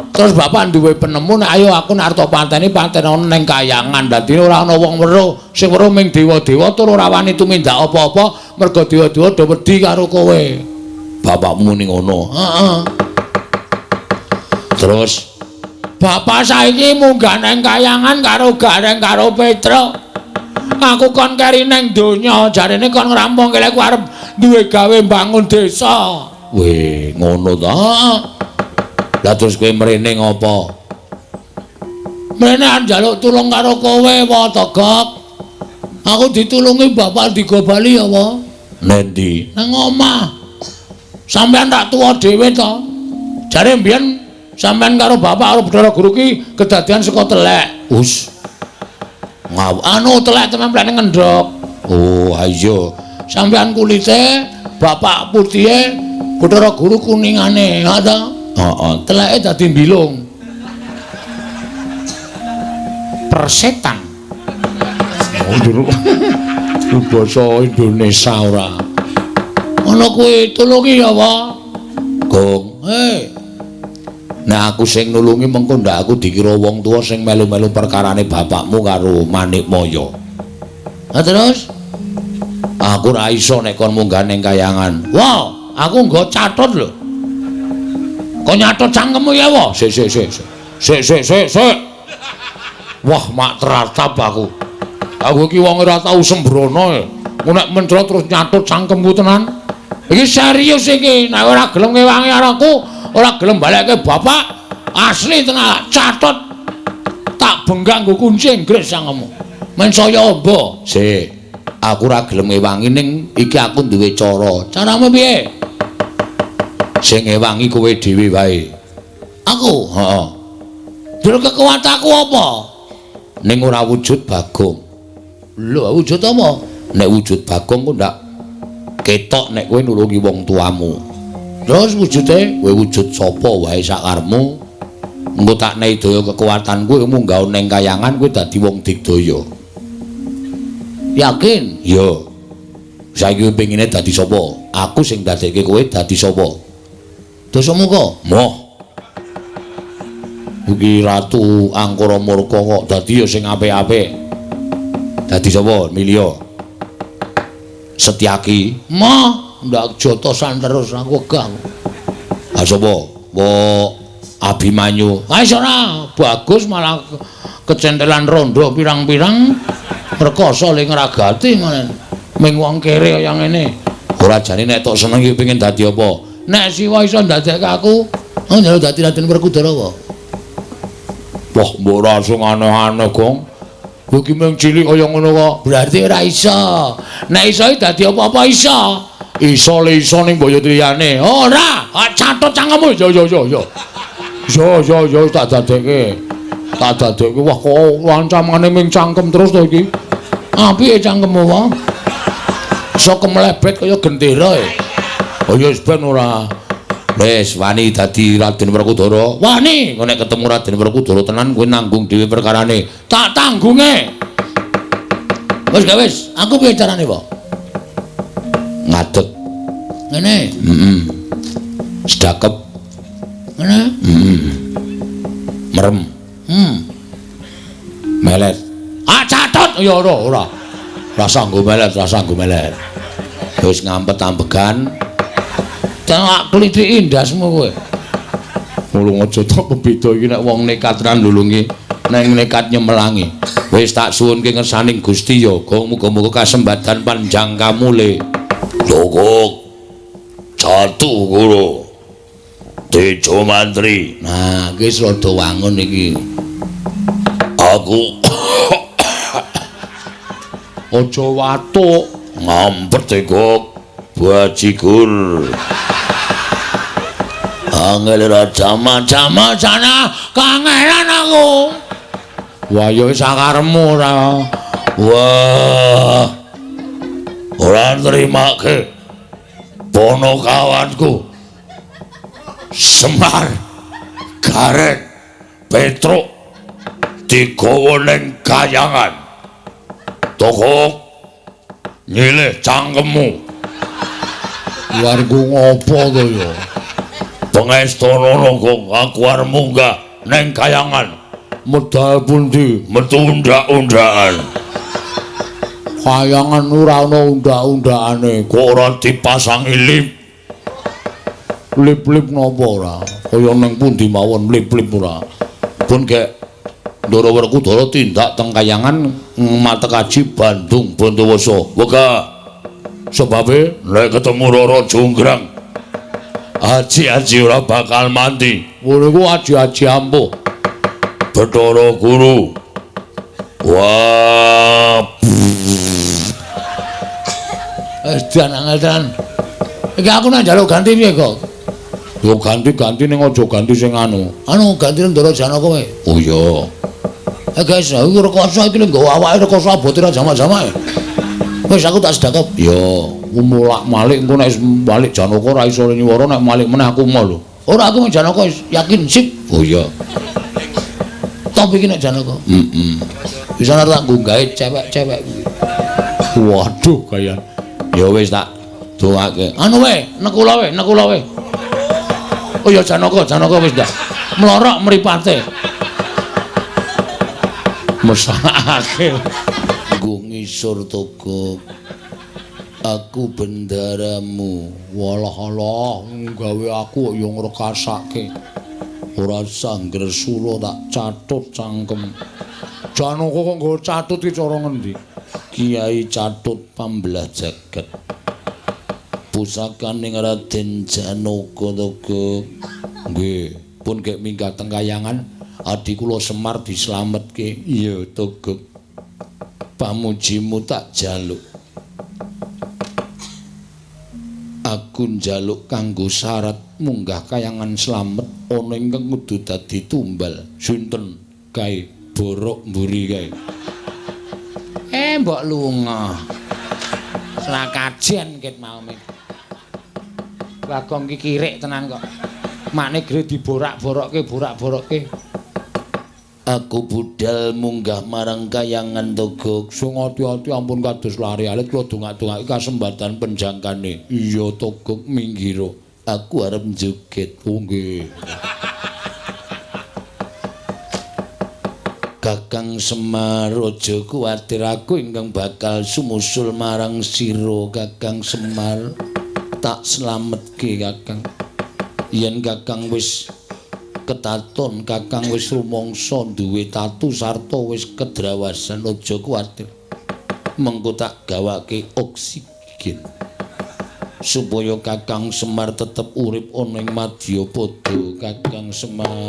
Speaker 1: terus bapak duwe penemu nek ayo aku nek arep pateni patenono ning kayangan. Dadine ora ana wong weruh, sing weruh ming dewa-dewa tur ora wani tumindak apa-apa mergo dewa-dewa do wedi karo kowe. Bapakmu muni ngono. Heeh. Terus bapak saiki munggah nang kayangan karo Gareng karo Petruk. Aku kon keri nang donya, jarene kon ngrampungke lek arep duwe gawe mbangun desa. Weh, ngono ta? Lah terus kowe mrene ngopo? Mrene njaluk tulung karo kowe, wa Togok. Aku ditulungi bapak digo bali ya, wa. Nendi? Nang omah. Sampeyan tak tuwa dhewe to. Jare mbiyen sampeyan karo bapak karo Bathara Guru ki kedadian saka telek. Us. Ngaw anu telek templene ngendhok. Oh, ha iya. Sampeyan kulite, bapak putihe, Bathara Guru kuningane, ha ta? Heeh, teleke dadi mbilung. Persetan. Oh, jero. Basa Indonesia ora. Ngono kuwi tulungi ya, Wa. Gong. Hei. Nek aku sing nulungi mengko ndak aku dikira wong tuwa sing melu-melu perkarane bapakmu karo Manikmaya. Ha terus? Aku ora iso nek kon munggah ning kayangan. Wah, aku nggo catut lho. Kok nyatut cangkemmu ya, Wa? Sik sik sik. Sik sik sik sik. Wah, mak teratap aku. Aku iki wong ora tau sembrono e. Engko nek mencrot terus nyatut cangkemku tenan. Iki serius iki, nek ora gelem ngewangi karo aku, ora gelem balekke bapak, asli tenan catut. Tak benggang nggo kunci Inggris cangkemmu. Men saya amba. Sik. Aku ora gelem ngewangi ning iki aku duwe cara. Caramu piye? Sing ngewangi kowe dhewe wae. Aku? Heeh. Terus kekuatanku apa? Ning ora wujud Bagong. Lho, wujud apa? Nek wujud Bagong ku ndak ketok nek kowe nulungi wong tuamu. Terus wujude kowe wujud sapa wae sakarepmu. Engko tak nehi daya kekuatanku kowe munggah ning kayangan kowe dadi wong digdaya. Yakin? Iya. Saiki kowe pengine dadi sapa? Aku sing dadekke kowe dadi sapa? Dasamuka. Moh. Iki Ratu Angkara Murka kok dadi ya sing apik-apik. Dadi sapa? Milio. Setyaki. Moh, ndak jotosan terus aku wegah. Ha sapa? Wo Abimanyu. Ha wis ora, bagus malah kecentelan rondo pirang-pirang rekoso le ngragati malah. Ming wong kere kaya ngene. Ora jane nek tok seneng iki pengin dadi apa? Nek Siwa iso ndadekke aku Oh, njaluk dadi Raden Werkudara apa? Wah, mbok ora sing aneh-aneh, Gong. Kowe iki mung cilik kaya ngono kok. Berarti ora iso. Nek iso dadi apa-apa iso. Iso le iso ning boyo liyane. Ora, catut cangkemmu. Yo yo yo yo. Yo yo yo tak dadekke. Tak dadekke. Wah, kok ancamane ming cangkem terus to iki. Apike cangkemmu wae. Iso kemlebet kaya gendera e. Oh ya wis ben ora. Wis wani dadi Raden Werkudara. Wani, engko nek ketemu Raden Werkudara tenan kowe nanggung dhewe perkarane. Tak tanggunge. Wis gak wis, aku piye carane, Pak? Ngadeg. Ngene. Heeh. Sedakep. Ngene. Heeh. Merem. Melet. Ah catut ya ora ora. Rasa nggo melet, rasa nggo melet. Wis ngampet ambegan. Tak klithiki ndasmu kowe. Mulung aja tok beda iki nek wong nekat ra nulungi, nek nekat nyemelangi. Wis tak suwunke ngersaning Gusti ya, Gong, muga-muga kasembadan panjang kamule.
Speaker 2: Jogok. Jatuh guru. Tejo Mantri.
Speaker 1: Nah, iki wis rada wangun iki.
Speaker 2: Aku
Speaker 1: aja watuk.
Speaker 2: Ngampet kok. Bajigur. Angel raja
Speaker 1: macam sana kangelan aku. Wah ya wis sakaremu ora.
Speaker 2: Wah. Ora nrimake bono kawanku. Semar Gareng Petruk digawa ning kayangan. Tokok nyilih cangkemmu.
Speaker 1: Warga ngopo to ya?
Speaker 2: Pengestana kok aku arep munggah ning kayangan.
Speaker 1: Medal pundi?
Speaker 2: Metu undak-undakan.
Speaker 1: Kayangan ora ana undak-undakane.
Speaker 2: Kok ora dipasangi lip?
Speaker 1: Lip-lip napa ora? Kaya ning pundi mawon lip-lip ora.
Speaker 2: Pun gek Ndara Werkudara tindak teng kayangan matekaji Bandung Bondowoso. Wegah. Sebabe nek ketemu Roro Jonggrang, aji-aji ora bakal mati.
Speaker 1: Ngono iku aji-aji ampuh.
Speaker 2: Bathara Guru. Wah.
Speaker 1: Wis jan angel tenan. Iki aku nek njaluk ganti piye kok? Yo ganti-ganti ning aja ganti sing anu. Anu ganti Ndara Janaka wae.
Speaker 2: Oh iya.
Speaker 1: Eh guys, aku rekoso iki lho nggawa awake rekoso abote ra jamak-jamak. Wis aku tak sedakep.
Speaker 2: Ya,
Speaker 1: mulak-malik engko nek balik Janaka ora iso nyuwara, nek malik meneh aku mau lho. Ora aku Janaka yakin sip.
Speaker 2: Oh iya.
Speaker 1: Top iki nek Janaka.
Speaker 2: Heeh.
Speaker 1: Bisa tak nggae cewek-cewek kuwi.
Speaker 2: Waduh kaya. Ya wis tak dongake.
Speaker 1: Anu wae, nekula wae, nekula wae. Oh ya Janaka, Janaka wis ndak. Mlorok mripate.
Speaker 2: Mesake. Nggo ngisor togok. Aku bendaramu.
Speaker 1: Walah alah, gawe aku kok ya ngrekasake.
Speaker 2: Ora usah ngresula tak catut cangkem.
Speaker 1: Janaka kok nggo catut iki cara ngendi?
Speaker 2: Kiai Catut pambelah jagat. Pusakaning Raden Janaka Togok. Nggih, pun gek minggah teng kayangan, adi kula Semar dislametke. Iya, Togok. Pamujimu tak jaluk. Aku njaluk kanggo syarat munggah kayangan slamet ana ingkang kudu dadi tumbal. Sinten kae? Borok mburi kae.
Speaker 1: Eh mbok lunga. Selakajen ket mau men. Bagong ki kirik tenan kok. Makne gre diborak-borokke, borak-borokke.
Speaker 2: Aku budal munggah marang kayangan Togok.
Speaker 1: Sing ati-ati ampun kados lari alit kula dongak-dongake
Speaker 2: kasembatan penjangkane.
Speaker 1: Iya Togok minggiro.
Speaker 2: Aku arep joget.
Speaker 1: Oh nggih.
Speaker 2: Kakang Semar aja kuwatir, aku ingkang bakal sumusul marang sira Kakang Semar. Tak slametke Kakang. Yen Kakang wis ketaton, Kakang wis rumangsa duwe tatu sarta wis kedrawasan, aja kuwatir. Mengko tak gawake oksigen. Supaya Kakang Semar tetep urip ana ing madyapada Kakang Semar.